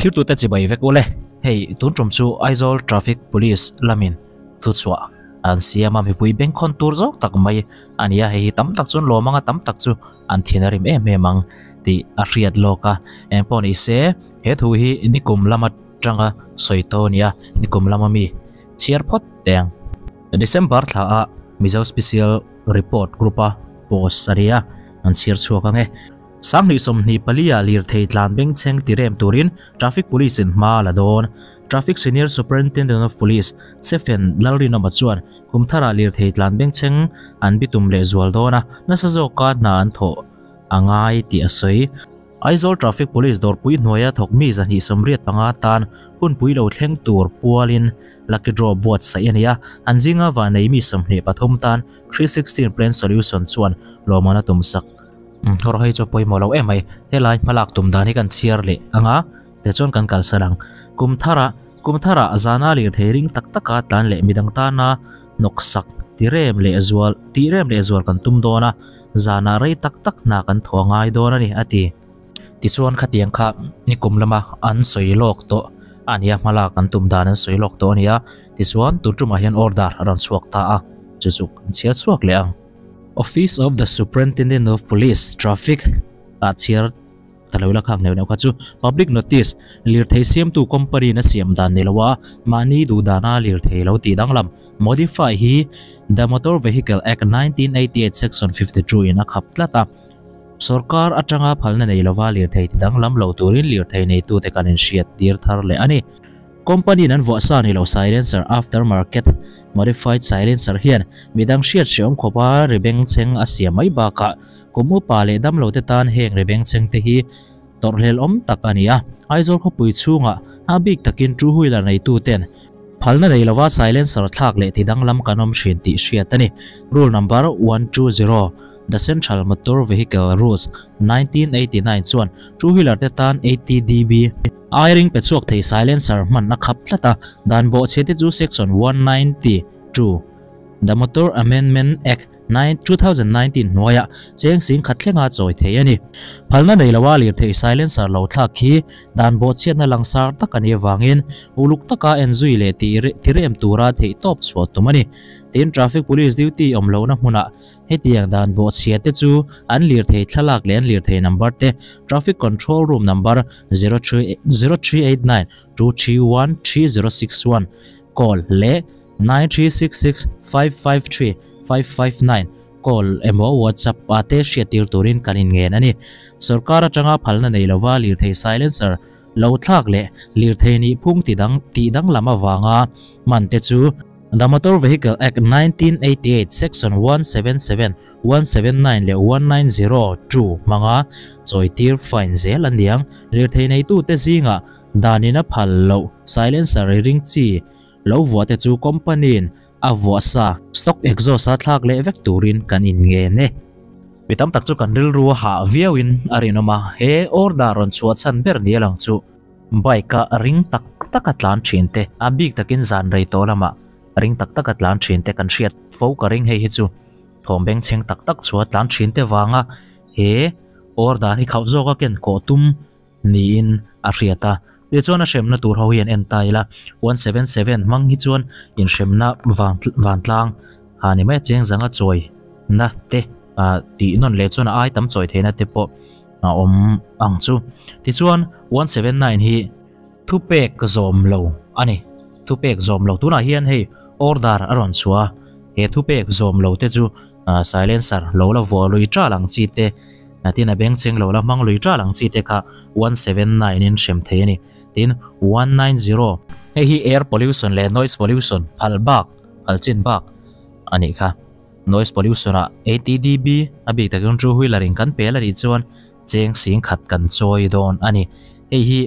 Thirtute chibai vek ule. Hei tun tum chu Aizawl Traffic Police lamin thuchhuah an siam a, mipui bengkhawn tur zawk tak mai a ni a, hei hi tam tak chuan lawm anga tam tak chu an thin a rim em em ang tih a hriat lawk a. Engpawh ni se he thu hi nikum lama tanga sawi tawh a ni a, nikum lama mi chhiar phawt teh ang. December thla a Mizo Special Report Group a post a ni a, an chhiar chhuak ang e. Sanghnih 24 ah lirthei tlan bengchheng tirem turin Traffic Police in hma a la dawn. Traffic Senior Superintendent of Police, Stephen Lalrinawma chuan kum tharah lirthei tlan bengchheng an bitum leh zual dawn a, nasa zawka hna an thawh a ngai tih a sawi. Aizawl Traffic Police dawrpui hnuaia thawk mi 285 tan hunpui lo thleng tur pualin lucky draw buatsaih a ni a, an zinga vanei mi 23 tan 316 Plan Solution chuan lawmman a tumsak. Hawr hei chu a pawimawh lo em mai, helai hmalak tum dan hi kan chhiar leh ang a, tichuan kan kalsan ang. Kum thara, kum thara zana lirthei ring tak taka tlan leh midang tana hnawksak tirem leh zual, tih rem leh zual kan tum dawn a, zanah rei tak tak hna kan thaw a ngai dawn a ni, a ti. Tichuan khatiang kha nikum lama an sawi lawk tawh a nia, hmalak an tum dan an sawi lawk tawh a nia, tichuan tun tumah hian order a rawn chhuak ta a, chu chu kan chhiar chhuak leh ang. Office of the Superintendent of Police, Traffic, ah chhiar ta lo ila khang neuh neuh kha chu Public Notice, Lirthei siamtu company in a siam dan ni lo a, mahni duh dana lirthei lo tih danglam, modify, hi The Motor Vehicle Act 1988 Section 52 in a khap tlat a. Sorkar atanga phalna nei lova lirthei ti danglam lo turin lirthei neitute kan inhriat tir thar leh a ni. Company in an vuah sa ni lo silencer after market modified silencer hian midang hriat hreawm khawpa ri bengchheng a siam mai bakah kum upa leh damlo te tan heng ri bengchheng te hi tawrhhlel awm tak a ni a. Aizawl khawpui chhungah a bik takin two wheeler neitu ten phalna nei lova silencer thlak leh ti danglam kan awm thin tih hriat a ni. Rule number 120 The Central Motor Vehicle Rules 1989 chuan two wheeler te tan 80 dB Ai ring pe chhuak thei silencer hman a khap tlat a, dan bawhchhe te chu Section 192, The Motor Amendment Act, 2019 hnuaiah cheng sing khat thlenga chawi thei a ni. Phalna nei loa lirthei silencer lo thlak khi dan bawhchhiatna langsar tak a nih avangin uluk taka enzui leh tirem tura theihtawp chhuah tum a ni. Tin, Traffic Police duty awm lohna hmunah Hetiang dan bawhchhia te chu an lirthei thlalak leh an lirthei number te Traffic Control Room number 03 0389 231 3061 call leh 9366 553 559 call emaw WhatsApp ah te hriattir turin kan inngen a ni. Sorkar atanga phalna nei lova lirthei silencer lo thlak leh lirthei nih phung tidang tih danglam avanga hman te chu The Motor Vehicle Act 1988 Section 177, 179 leh 190 2 hmanga chawitir fine zel a niang. Lirthei neitute zingah danin a phal loh silencer ring chi lo vuah te chu company-in a vuah sa stock exhaust a thlak leh vek turin kan inngen e. Mi tam tak chu kan rilru a hah viauin a rinawm a, he order rawn chhuah chhan ber ni a lang chu. Bike a ring tak tak a tlan thin te, a bik takin zan rei tawh lamah ring tak tak a tlan thin te kan hriat fo ka ring hei hi chu thawm bengchheng tak tak chhuah tlan thin te vanga he order hi khauh zawk a ken kawh tum niin a hriat a. Tichuan a hremna tur ho hi an en ta ila 177 hmang hi chuan inhremna vantlang ha ni mai a cheng zanga chawi na te tih nawn leh chuan a ai tam chawi theihna te pawh a awm ang chu. Tichuan 179 hi thupek zawm lo a ni. Thupek zawm lo tunah hian hei order a rawn chhuah a, he thupek zawm lo te chu silencer lo la vuah lui ṭal ang chi te, tin a bengchheng lo la hmang lui ṭal ang chi te kha 179 in hrem thei a ni. Tin 190 hei hi air pollution leh noise pollution phal bak, phal chin bak a nih kha. Noise pollution ah ATDB a bik takin two wheeler in kan pel a nih chuan cheng sing khat kan chawi dawn a ni. Hei hi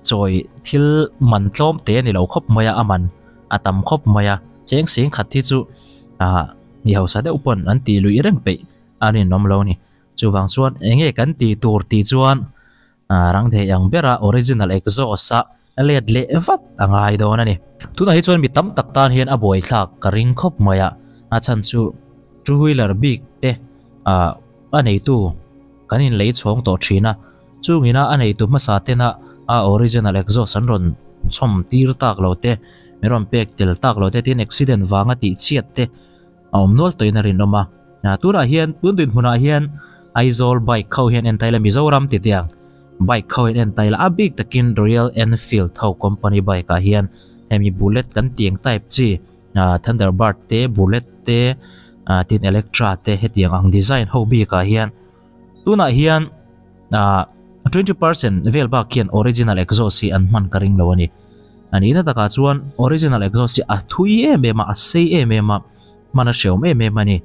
chawi thil man tlawm te a ni lo khawp mai a, a man a tam khawp mai a. Cheng sing khat hi chu ah mi hausa deuh pawn an tih luih reng peih a rinawm lo a ni. Chuvang chuan eng nge kan tih tur tih chuan ah rang thei ang bera original exhaust a let leh vat a ngai dawn a ni. Tunah hi chuan mi tam tak tan hian a buaithlak ka ring khawp mai a, a chhan chu two wheeler bik te ah a neitu kan inlei chhawng tawh thin a, chungina a neitu hmasa tena a original exhaust an rawn chhawm tir tak lo te min rawn pek tel tak lo te tin accident vanga tih chhiat te a awm nual tawhin a rinawm a. Tunah hian tun dinhmunah hian Aizawl bike ho hian en ta ila Mizoram ti teh ang bike ho hian en ta ila a bik takin Royal Enfield ho company bike ah hian hemi bullet kan tih ang type chi Thunderbird te bullet te tin Electra te hetiang ang design ho bikah hian tunah hian 20% vel bak hian original exhaust hi an hman ka ring lo a ni. A nihna takah chuan original exhaust hi a thui em em a, a sei em em a, hman a hreawm em em a ni.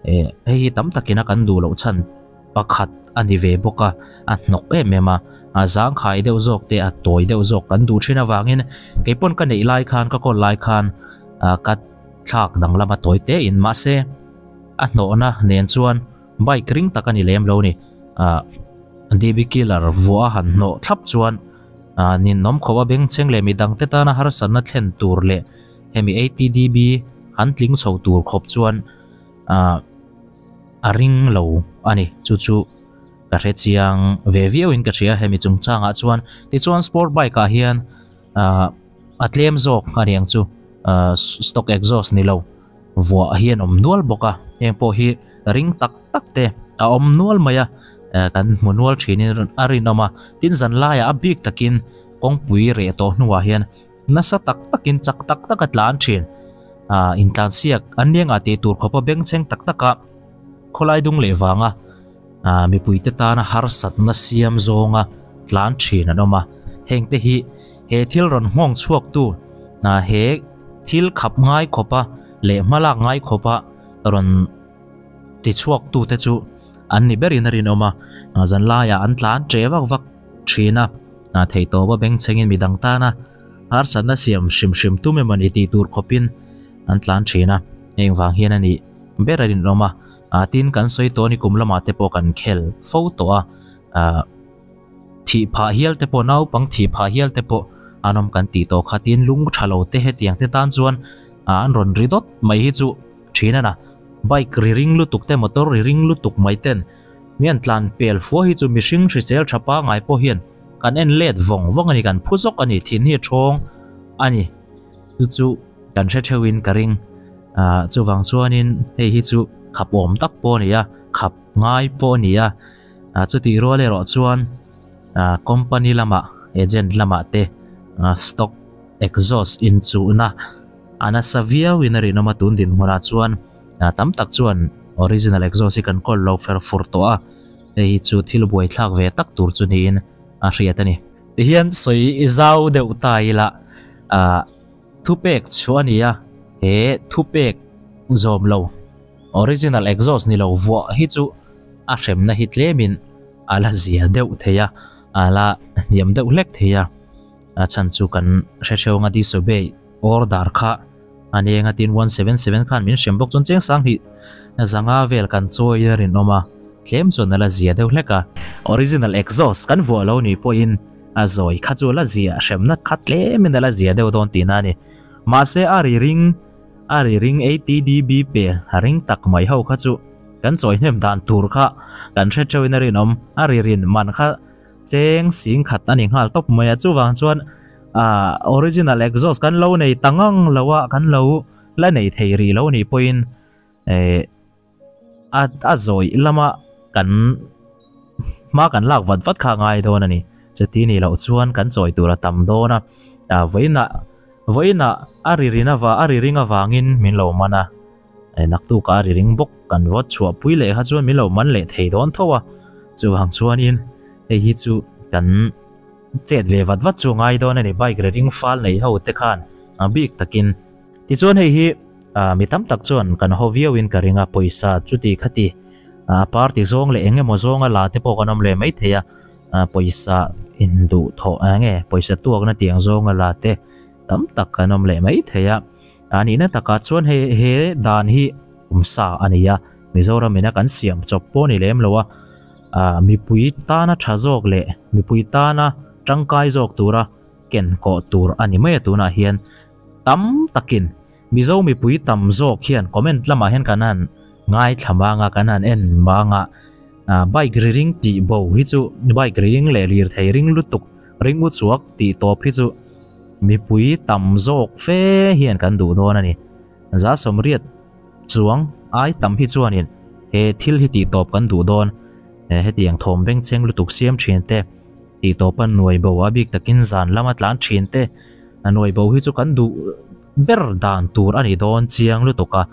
Eh hei hi tam takin a kan duh loh chhan pakhat a ni ve bawk a, a hnawk em em a, a zangkhai deuh zawk te a tawi deuh zawk kan duh thin avangin keipawn ka neih lai khan ka kawl lai khan ka thlak danglam a tawi te in mahse a hnawhna nen chuan bike ring tak a ni lem lo ni. Ah DB killer vuah a han hnawh thlap chuan ah ninawm khawp a bengchheng leh midangte tana harsatna thlen tur leh hemi ATDB han tling chho tur khawp chuan ah a ring lo a ni. Chu chu ka hre chiang ve viau in ka hria hemi chungchangah chuan. Tichuan sport bike ah hian ah a tlem zawk a ni ang chu ah stock exhaust ni lo vuah hi an awm nual bawk a heng pawh hi ring tak tak te a awm nual mai a eh kan hmu nual thin in a rinawm a tin zan laiah a bik takin kawngpui reh tawh hnuah hian nasa tak takin chak tak tak a tlan thin ah intlansiak an liangah tih tur khawpa bengchheng tak tak a khawlai dung leh vanga ah mipuite tana harsatna siam zawnga tlan thin an awm a heng te hi he thil rawn nghawng chhuak tu ah he thil khap ngai khawpa leh hma lak ngai khawpa rawn ti chhuak tu te chu an ni berin a rinawm a zan laiah an tlan che vak vak thin a ah theihtawp a bengchhengin midang tana harsatna siam hrim hrim tum emaw ni tih tur khawpin an tlan thin a heng vang hian a nih ber a rinawm a ah tin kan sawi tawh a ni kum lamah te pawh kan khel fo tawh a ah thih phah hial te pawh naupang thih phah hial te pawh an awm kan tih tawh kha tin lung tha lo te hetiang te tan chuan ah an rawn ri dawt mai hi chu thin a na bike ri ring lutuk te motor ri ring lutuk mai ten mi an tlan pel fua hi chu mihring hrisel tha pangai pawh hian kan en let vawng vawng a ni kan phu zawk a ni thin hi a thawng a ni chu chu kan hre theuh in ka ring ah chuvang chuanin hei hi chu khap awm tak pawh a ni a khap ngai pawh a ni a ah chutih rual erawh chuan ah company lamah agent lamah te ah stock exhaust inchuhna a nasa viau in a rinawm a tun dinhmunah chuan ah tam tak chuan original exhaust hi kan kawl lo fer fur tawh a hei hi chu thil buaithlak ve tak tur chu niin a hriat a ni. Tihian sawi zau deuh ta ila ah thupek chhuah a ni a he thupek zawm lo original exhaust ni lo vuah hi chu a hremna hi tlemin a la zia deuh thei a a la hniam deuh hlek thei a a chhan chu kan hre theuh anga disobey order kha a ni eng a tin 177 khan min hrem bawk chuan cheng sang hnih zanga vel kan chawi a rinawm a tlem chuan a la zia deuh hlek a original exhaust kan vuah lo ni pawhin a zawi kha chu a la zia hremna kha tlemin a la zia deuh dawn tihna a ni mahse a ri ring a ri ring 80 dB pel a ring tak mai ho kha chu kan chawi hnem dan tur kha kan hre theuhin a rinawm a ri rin man kha cheng sing khat a ni nghal tawp mai a chuvang chuan ah original exhaust kan lo nei ta ngang lo a kan lo la nei thei rih lo nih pawhin eh a a zawih lama kan hma kan lak vat vat kha a ngai dawn a ni chuti nih loh chuan kan chawi tur a tam dawn a ah vawiinah vawiinah a ri rin ava a ri ring avangin min lo man a eh naktuk a ri ring bawk kan rawt chhuah pui leh kha chuan min lo man leh thei dawn tho a chuvang chuanin hei hi chu kan chet ve vat vat chu a ngai dawn a ni bike ri ring fal nei ho te khan a bik takin tichuan hei hi ah mi tam tak chuan kan haw viau in ka ring a pawisa chuti khati ah party zawng leh eng emaw zawnga la te pawh kan awm leh maithei a ah pawisa induh thawh eng nge pawisa tuakna tiang zawnga la te tam tak kan awm leh maithei a a nihna takah chuan hei he dan hi awmsa a ni a Mizoram ina kan siam chawp pawh a ni lem lo a ah mipui tana tha zawk leh mipui tana tangkai zawk tura ken kawh tur a ni mai a tunah hian tam takin Mizo mipui tam zawk hian comment lamah hian kan han ngaithla mang a kan han en mang a ah bike ri ring tih bo hi chu bike ri ring leh lirthei ring lutuk. Ringu chuak tih tawp hi chu mipui tam zawk fe hian kan duh dawn a ni. 80% chuang ai tam hi chuanin he thil hi tih tawp kan duh dawn. Hetiang thawm bengchheng lutuk siam thin te, tih tawpa nuai bo a bik takin zan lama tlan thin te, nuai bo hi chu kan duh ber dan tur a ni dawn chiang lutuk a.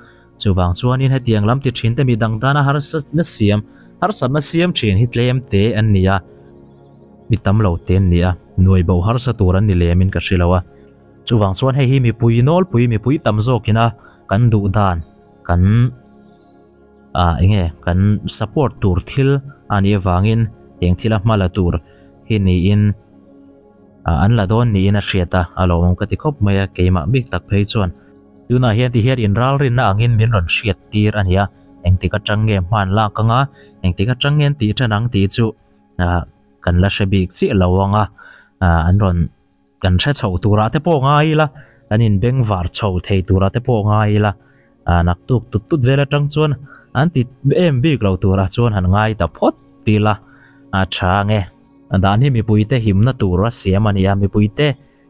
Chuvang chuanin hetiang lam ti thin te mi dang dana harsatna siam harsatna siam thin hi tlem te an ni a, mi tam lo te an ni a, nuai bo harsa tur an ni lemin ka hre lo a. Chuvang chuan hei hi mipui nawlpui mipui tam zawkina kan duh dan kan ah enge kan support tur thil a nih avangin eng thila hma la tur hi niin ah an la dawn niin a hriat a, a lawmawm ka ti khawp mai a keimah bik tak phei chuan. Tunah hian tihian inralrinna angin min rawn hriat tir a ni a, engtik atang nge hman lak anga engtik atang nge an tih tan ang tih chu ah kan la hre bik chiah lo ang a, ah an rawn kan hre chho turah te pawh ngai ila, kan inbeng var chho thei turah te pawh ngai ila, ah naktuk tut tut vel atang chuan an ti em bik lo turah chuan han ngai ta phawt ila a tha ang e. Dan hi mipuite himna tur a siam a ni a, mipuite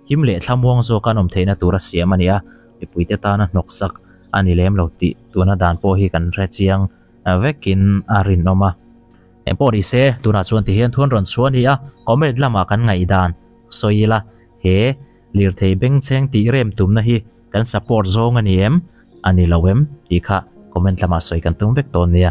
him leh thlamuang zawk an awm theihna tur a siam a ni a, mipuite tana hnawksak a ni lem lo tih tuna dan pawh hi kan hre chiang vekin a rinawm a. Eng pawh ni se, tunah chuan tihian thuan rawn chhuah a ni a, comment lamah kan ngaihdan sawi ila, he lirthei bengchheng tih rem tumna hi kan support zawng a ni em? A ni lo em? Tih kha comment lamah sawi kan tum vek dawn nia.